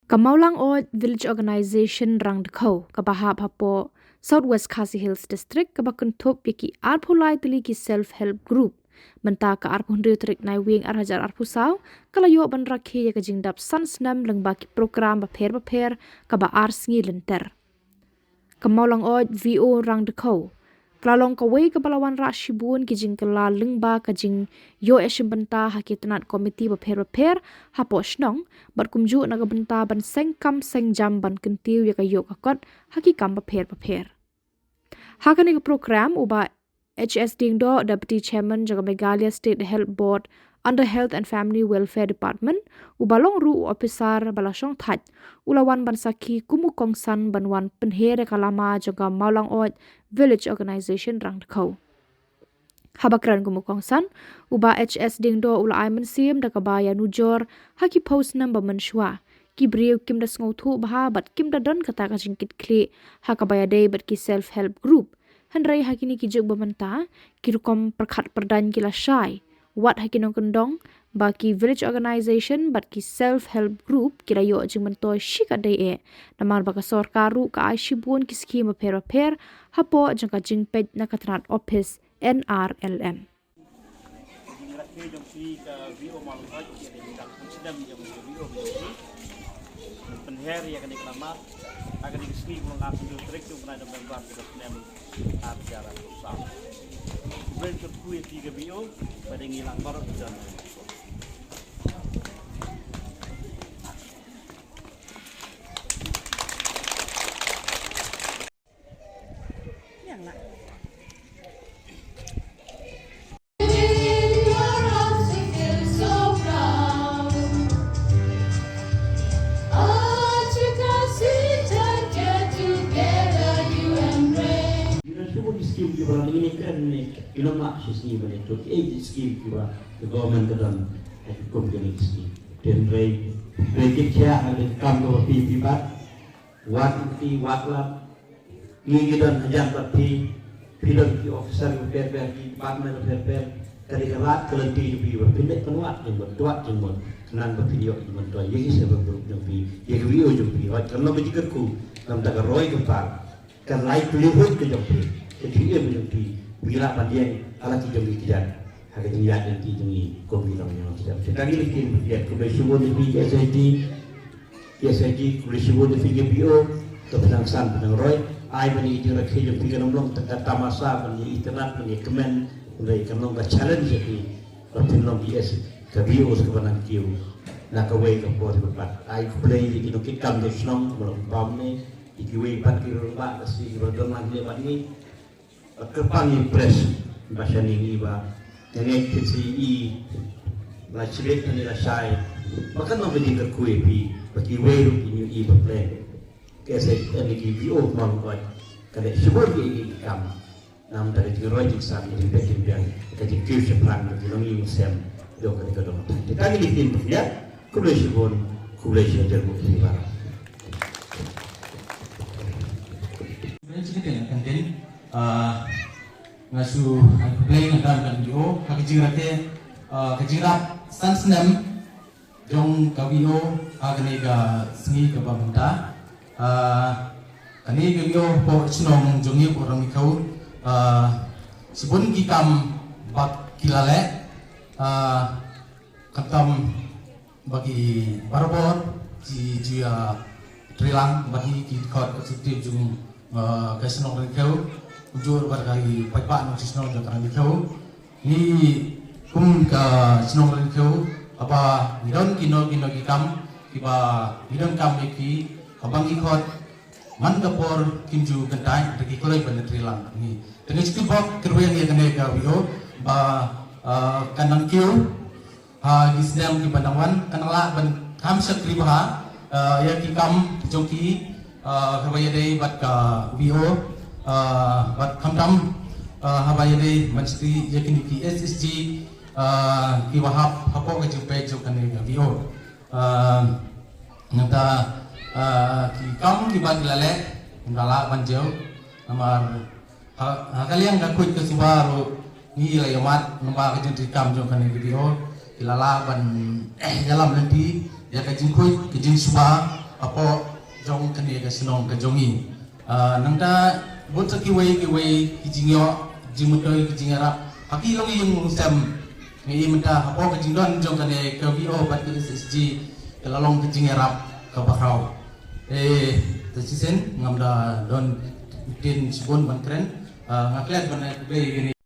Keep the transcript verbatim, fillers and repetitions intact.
Ka Mawlang Oid Village Organization Rangdkhou, kaba hap hapoh South West Khasi Hills District, kaba kynthup ïa ki arphew lai tylli ki self help group. Mynta ka arphew hynriew tarik Naiwieng ar hajar arphew saw, ka la ïoh ban rakhe ïa ka jingdap san snem lyngba ki program bapher bapher, kaba ar sngi lynter. Ka Mawlang Oid V O Rangdkhou, ka la long kawei kaba la wanrah shibun ki jingkylla lyngba ka jingïoh ïashim bynta ha ki tnat komiti bapher bapher hapoh shnong, bad kumjuh na ka bynta ban seng kam seng jam ban kyntiew ïa ka ïoh ka kot ha ki kam bapher bapher. Ha kane ka program, u Bah H S Diengdoh, Deputy Chairman jong ka Meghalaya State Health Board under Health and Family Welfare Department, uba long ruh u ophisar ba la shongthait, u la wan ban sakhi kum u kongsan ban wan pynher ïa ka lama jong ka Mawlang Oid Village Organization Rangdkhou. Haba kren kum u kongsan, u Bah H S Diengdoh u la ai mynsiem da kaba ïanujor ha ki phew snem ba mynshuwa, ki briew kim da sngewthuh bha bad kim da don kata ka jingkitkhlieh ha kaba ïadei bad ki self help group. Hynrei ha kine ki juk ba mynta, ki rukom pyrkhat pyrdaiñ ki la shai. Wat ha ki nongkyndong ba ki village organization bad ki self help group ki la ïoh jingmyntoi shikatdei eh, namar ba ka sorkar ruh ka ai shibun ki skhim bapher bapher hapoh jong ka jingpeit na ka tnat ophis N R L M. Jingrakhe jong phi ka V O Mawlang Oid, ïa ka jingdap san snem jong ka V O jong phi. Pynher ïa kane ka lama ha kane ka sngi, ka long arphew hynriew tarik jong u bnai November, ka snem ar hajar arphew saw. Khublei kyrkhu ïa phi ka V O, bad ngi lang baroh ki don. Ïa shibun ki skim kiba la dang ïa kren ne, ïa la map shi sngi ba ne, to ki ei ki skim kiba ka government ka don ha ki kum kine ki skim. Te hynrei, hynrei ki khia ha ki kam kaba phi phi bat, wat phi wat la, ngi ngi don hajan bad phi, phi don ki officer bapher bapher, ki department bapher bapher, ka dei ka lad ka lynti jong phi ba phin leit pynwad jingmut, wad jingmut, khnang ba phin ïoh jingmyntoi ïa ki self help group jong phi, ïa ki V O jong phi. Hooid, kan long ka jingkyrkhu, namar ka roi ka par, ka livelihood ka jong phi, ka jingim ka jong phi, phi lah ban ïeng ha la ki jong ki kjat ha ka jingïaid lynti jong ngi kum ki nongïalam kjat. Te tang ïa la ki jong phi, khublei shibun ïa phi ki S H G, ki S H G, khublei shibun ïa phi ki V O, ka pynang san pynang roi, ai ba ïa ki jingrakhe jong phi kan ym long tang ka tamasa ban ïa itynnad ban ïa kmen, hynrei kan long ka challenge ïa phi ba phin long ki S, ka V O sa kaba nang kiew na kawei ka por kaba pat. Ai khublei ïa ki nongkitkam jong shnong ba long bam ne, ïa kiwei pat ki rangbah ka shnong kiba don lang ne bad ngi. Bad kyrpang ïa press ba shane ngi ba nga ngeit phin sa ïohi ba la shibit ne la shai. Ba kan long ka jingkyrkhu ïa phi ba kiwei ruh kin ïohi ba pynlong ka S H N ki V O Mawlang Oid ka leh shibun ïa ki kam. Namar ka jingroi jingsam, ka jingpeit jingphiang, ka jingkiew shaphrang, ka jinglong ïing sem jong kane ka dong. Te tang ïa kine ki ktien ba phi ïa, khublei shibun, khublei shihajar nguh ïa phi baroh. Khublei shibun, khublei shibun, ah, nga shu, ah, khublei nga tam kan V O ha ka jingrakhe, ah, ka jingrap san snem jong ka V O ha kane ka sngi kaba mynta. Ah, kane ka V O hapoh shnong jong ngi hapoh Rangdkhiew, ah, shibun ki kam ba ki la leh, ah, khamtam ba ki barabor ki ju ïa trei lang bad ngi ki khot executive jong, ah, ka shnong Rangdkhiew, kumjuh bad ka i paidbah nongshong shnong jong ka Rangdkhiew. Ngi kum ka shnong Rangdkhiew, haba ngi don kino kino ki kam kiba ngi donkam ïa ki, haba ngi khot, man ka por kim ju kyntait, te ki khlem ban trei lang ngi. Te ngi shu kyrpad kyrweng ïa kane ka V O ba, ah, kan nang kiew ha ki snem kiba nang wan, kan nang lah ban kham shakri bha, ah, ïa ki kam jong ki, ah, haba ïadei bad ka V O, ah, bad khamtam, ah, haba ïadei ban shakri ïa kine ki S H G, ah, kiba hap hapoh ka jingpeit jong kane ka V O. Ah, nangta, ah, ki kam kiba ki la leh, ngi la lah ban jew, namar ha, ha ka liang ka khuid ka suba ruh ngi la ïa mad, namar ka jingtrei kam jong kane ka V O, ki la lah ban, eh, ïalam lynti ïa ka jingkhuid ka jingsuba, hapoh jong kane ka shnong ka jong ngi. Ah, nangta bun sa kiwei kiwei ki jingïoh jingmyntoi ki jingïarap ha ki longïing longsem. Ngi mynta hapoh ka jingdon jong kane ka V O bad ka S H G ka la long ka jingïarap kaba khraw. Eh, te shisien ngam da don ktien shibun ban kren. Ah, nga klet ban ai khublei ïa kine